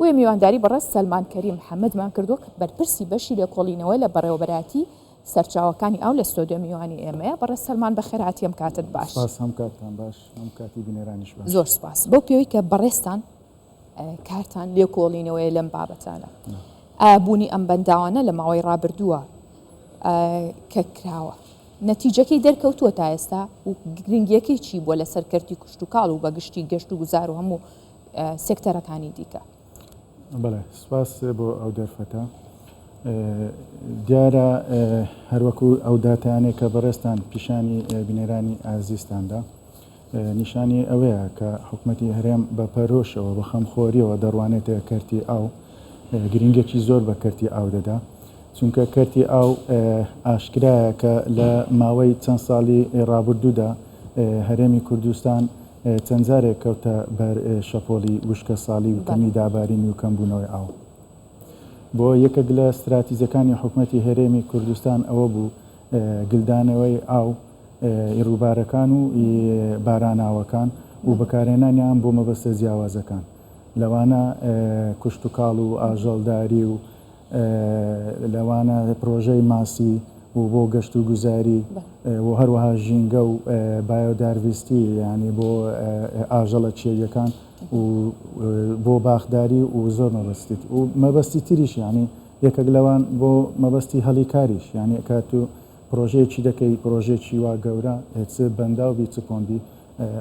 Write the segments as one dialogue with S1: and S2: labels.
S1: بۆیە میوانداری بەڕێز سەلمان کەریم محەمەدمان کردووە کە بەرپرسی بەشی لێکۆڵینەوە لە بەڕێوەبەرایەتی سەرچاوەکانی ئاو لە ستۆدیۆ میوانی ئێمەیە. بەڕێز سەلمان بەخێرهاتی ئەم کاتت باش.
S2: سپاس هەم کاتتان باش هەم کاتی بینەرانیش باش.
S1: زۆر سپاس. بەو پێوەی کە بەڕێزتان کارتان لێکۆڵینەوەیە لەم بابەتانە. ئایا بوونی ئەم بەنداوانە لە ماوەی ڕابردووە کە کراوە نەتیجەکەی دەرکەوتووە تا ئێستا و گرنگیەکەی چی بووە لەسەر کەرتی کشتوکاڵ و بەگشتی گەشت و گوزار و هەموو سێکتەرەکانی دیکە؟
S2: بەڵێ سپاس بۆ ئەو دەرفەتە. دیارە هەروەکو ئەو داتایانەی کە بەڕێزتان پیشانی بینەرانی ئازیزتاندا نیشانی ئەوەیە کە حکومەتی هەرێم بە پەرۆشەوە بە خەمخۆریەوە دەڕوانێتە کەرتی ئاو، گرنگێکی زۆر بە کەرتی ئاو دەدا، چونکە کەرتی ئاو ئاشکرایە کە لە ماوەی چەند ساڵی ڕابردوودا هەرێمی کوردستان چەند جارێک کەوتە بەر شەپۆلی وشکەساڵی و کەمی دابارین و کەمبوونەوەی ئاو. بۆ یەکێک لە ستراتیجەکانی حکومەتی هەرێمی کوردستان ئەوە بوو گلدانەوەی ئاو ی ڕووبارەکان و ی باراناوەکان و بەکارهێنانیان بۆ مەبەستە جیاوازەکان لەوانە کشتوکاڵ و ئاژەڵداری و لەوانە پرۆژەی ماسی و بۆ گەشت و گوزاری و هەروەها ژینگە و بایۆدارڤستی یانی بۆ ئاژەڵە کێویەکان و بۆ باخداری و زۆر مەبەستی و مەبەستی تریش یانی یەکێک لەوان بۆ مەبەستی هەڵی کاریش یانی کات و پرۆژەیەکی دەکەی پرۆژەیەکی وا گەورە چ بەنداو بی چ پۆند بی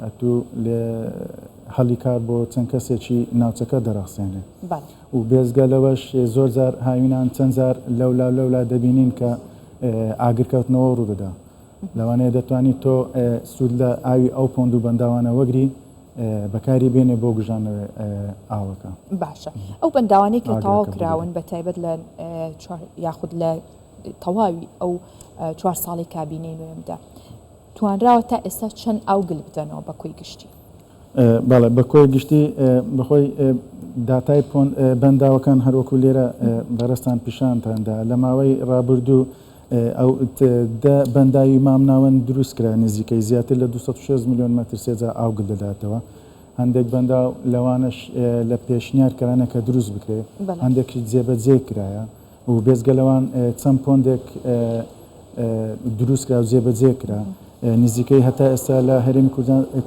S2: ئەتوو لێ هەلی کار بۆ چەند کەسێکی ناوچەکە دەڕەخسێنێ و بێزگە لەوەش زۆر جار هاوینان چەند جار لەولا لەولا دەبینین کە ئاگرکەوتنەوە ڕوودەدا لەوانەیە دەتوانیت تۆ سوود لە ئاوی ئەو پۆند و بەنداوانە وەگری بەکاری بێنێ بۆ گوژانەوەی ئاوەکە.
S1: باشە ئەو بەنداوانەی کە تەواو کراون بە تایبەت لە یاخود لە تەواوی ئەو چوار ساڵی کابینەی نوێمدا توانراوە تا ئێستا چەند ئاو گل بدەنەوە بە کۆی گشتی؟
S2: بەڵێ بە کۆی گشتی بەخۆی داتای بەنداوەکان هەروەکو لێرە بەڕێزتان پیشانتاندا لە ماوەی ڕابردوو ئەو دە بەنداوی مامناوەند دروست کرا نزیکەی زیاتر لە 206 میلیۆن مەتر سێجا ئاو گل دەداتەوە هەندێک بەنداو لەوانەش لە پێشنیار کرانە کە دروست بکرێ هەندێکیش جێبەجێ کرایە و بێجگە لەوان چەند پۆندێک دروست کرا و جێبەجێ کرا. نزیکەی هەتا ئێستا لە هەرێمی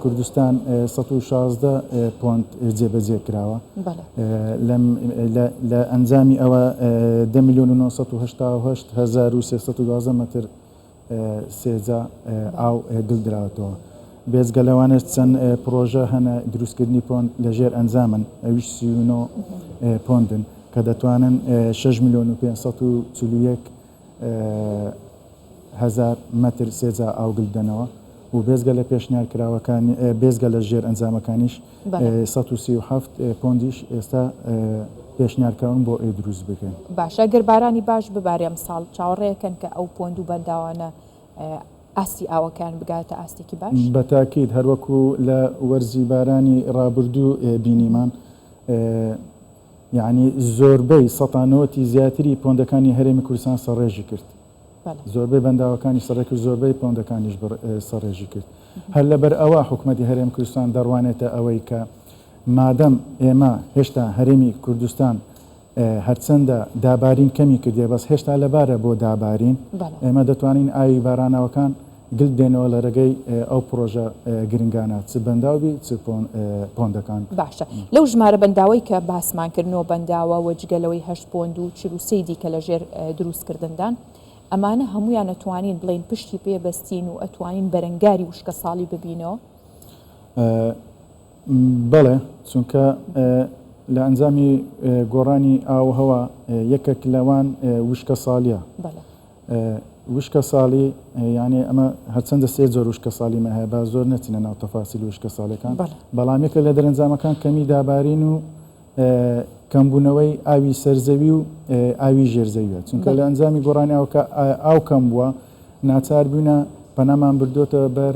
S2: کوردستان 116 پۆند جێبەجێ کراوە. لە ئەنجامی ئەوە 10 میلیۆن و 988 هەزار و 312 مەتر سێجا ئاو گل دراوەتەوە. بێجگە لەوانەش چەند پڕۆژە هەنە دروستکردنی پۆند لە ژێر ئەنجامن ئەویش 39 پۆندن کە دەتوانن 6 میلیۆن و 541 هەزار مەتر سێجا ئاو گل بدەنەوە و بێجگە لە پێشنیار کراوەکان بێجگە لە ژێر ئەنجامەکانیش 137 پۆندیش ئێستا پێشنیار کراون بۆ ئەی دروست بکەن.
S1: باشە گەر بارانی باش ببارێ ئەمساڵ چاوەڕێکەن کە ئەو پۆند و بەنداوانە ئاستی ئاوەکەیان بگاتە ئاستێکی باش؟
S2: بە تاکید هەروەکو لە وەرزی بارانی ڕابردوو بینیمان یانی زۆربەی سەتا نەوەتی زیاتری پۆندەکانی هەرێمی کوردستان سەڕێژی کرد. زۆربەی بەنداوەکانی سەڕێ کرد، زۆربەی پۆندەکانیش سەڕێژی کرد. هەر لەبەر ئەوە حکومەتی هەرێمی کوردستان دەڕوانێتە ئەوەی کە مادەم ئێمە هێشتا هەرێمی کوردستان هەرچەندە دابارین کەمی کردیە بەس هێشتا لەبارە بۆ دابارین، ئێمە دەتوانین ئاوی باراناوەکان گل بدەینەوە لە رێگەی ئەو پرۆژە گرنگانە چ بەنداو بی چ پۆندەکان.
S1: باشە لەو ژمارە بەنداوەی کە باسمان کرد نۆ بەنداوە و جگە لەوەی هەشت پۆند و 43 دیکە لە ژێر دروستکردندان ئەمانە هەموویان ئەتوانین بڵێین پشتی پێ بەستین و ئەتوانین بەرەنگاری وشکەساڵی ببینەوە؟
S2: بەڵێ چونکە لە ئەنجامی گۆڕانی ئاووهەوا یەکێک لەوان وشکەساڵیە. وشکە ساڵی یانێ ئەمە هەرچەندە سێ جۆر وشکە ساڵیمە هەیە با زۆر نەچینە ناو تەفاسیل وشکە ساڵەکان بەڵام یەکە لە دەرەنجامەکان کەمی دابارین و کەمبوونەوەی ئاوی سەرزەوی و ئاوی ژێرزەویە چونکە لە ئەنجامی گۆڕانی ئاوکە ئاو کەم بووە ناچار بووینە پەنامان بردوتە بەر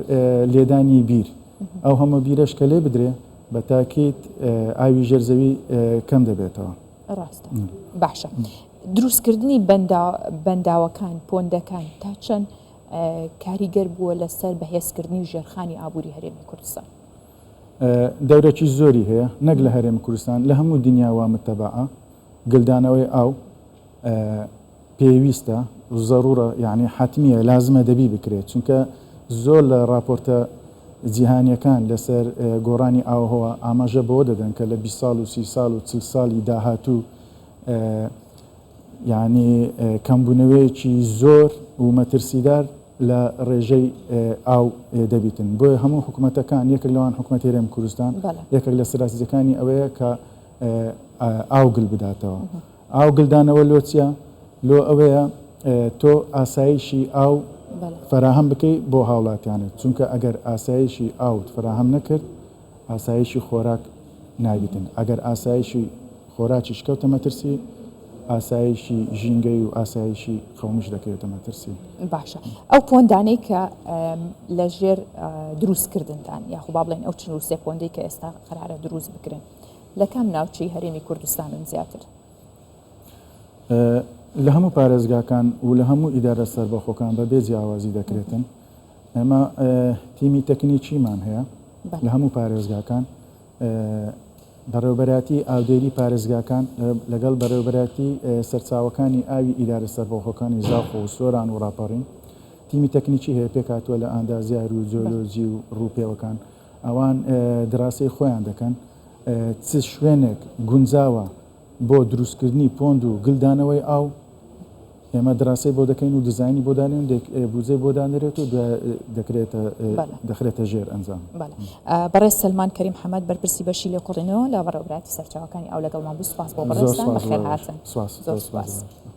S2: لێدانی بیر ئەو هەموو بیرەش کە لێ بدرێ بە تاکیت ئاوی ژێرزەوی کەم دەبێتەوە.
S1: ڕاستە باشە دروستکردنی بەنداوەکان پۆندەکان تا چەند کاریگەر بووە لەسەر بەهێزکردنی ژێرخانی ئابووری هەرێمی کوردستان؟
S2: دەورێکی زۆری هەیە نەک لە هەرێمی کوردستان لە هەموو دنیا وا متەبەعە گلدانەوەی ئاو پێویستە و زەرورە یعنی حەتمیە لازمە دەبی بکرێت چونکە زۆر لە راپۆرتە جیهانیەکان لەسەر گۆڕانی ئاوهەوا ئاماژە بەوە دەدەن کە لە 20 ساڵ و 30 ساڵ و 40 ساڵی داهاتوو یعنی کەمبوونەوەیەکی زۆر و مەترسیدار لە ڕێژەی ئاو دەبیتن بۆیە هەموو حکوومەتەکان یەکێک لەوان حکوومەتی هەرێمی کوردستان یەکێک لە ستراتیجەکانی ئەوەیە کە ئاو گل بداتەوە ئاو گلدانەوە لۆ چیە لۆ ئەوەیە تۆ ئاسایشی ئاو فەراهەم بکەی بۆ هاوڵاتیانت چونکە ئەگەر ئاسایشی ئاوت فەراهەم نەکرد ئاسایشی خۆراک نابیتن ئەگەر ئاسایشی خۆراکیش کەوتە مەترسی، ئاسایشی ژینگەی و ئاسایشی قەومیش دەکەوێتە مەترسی.
S1: باشە ئەو پۆندانەی کە لە ژێر دروست کردندان یاخو با بڵێین ئەو 43 پۆندەی کە ئێستا قەرارە دروست بکرێن لە کام ناوچەی هەرێمی کوردستانن زیاتر؟
S2: لە هەموو پارێزگاکان و لە هەموو ئیدارە سەربەخۆکان بە بێ جیاوازی دەکرێتن. ئێمە تیمی تەکنیکیمان هەیە لە هەموو پارێزگاکان. بەڕێوەبەرایەتی ئاودێری پارێزگاکان لەگەڵ بەڕێوەبەرایەتی سەرچاوەکانی ئاوی ئیدارە سەربەخۆکانی زاخۆ و سۆران و ڕاپەڕین تیمی تەکنیکی هەیە پێکهاتووە لە ئاندازیار و جۆلۆجی و ڕووپێوەکان ئەوان دراسەی خۆیان دەکەن چ شوێنێک گونجاوە بۆ دروستکردنی پۆند و گلدانەوەی ئاو ئێمە دراسەی بۆ دەکەین و دیزاینی بۆ دانێن بودجەی بۆ دانرێت و دەکرێتە دەخرێتە ژێر ئەنجام.
S1: بەڕێز سەلمان کەریم حەمەد بەرپرسی بەشی لێکۆڵینەوە لە بەڕێوەبەرایەتی سەرچاوەکانی ئاو لەگەڵمان بوو سوپاس بۆ بەڕێزتان بەخێرهاتن زۆر سوپاس.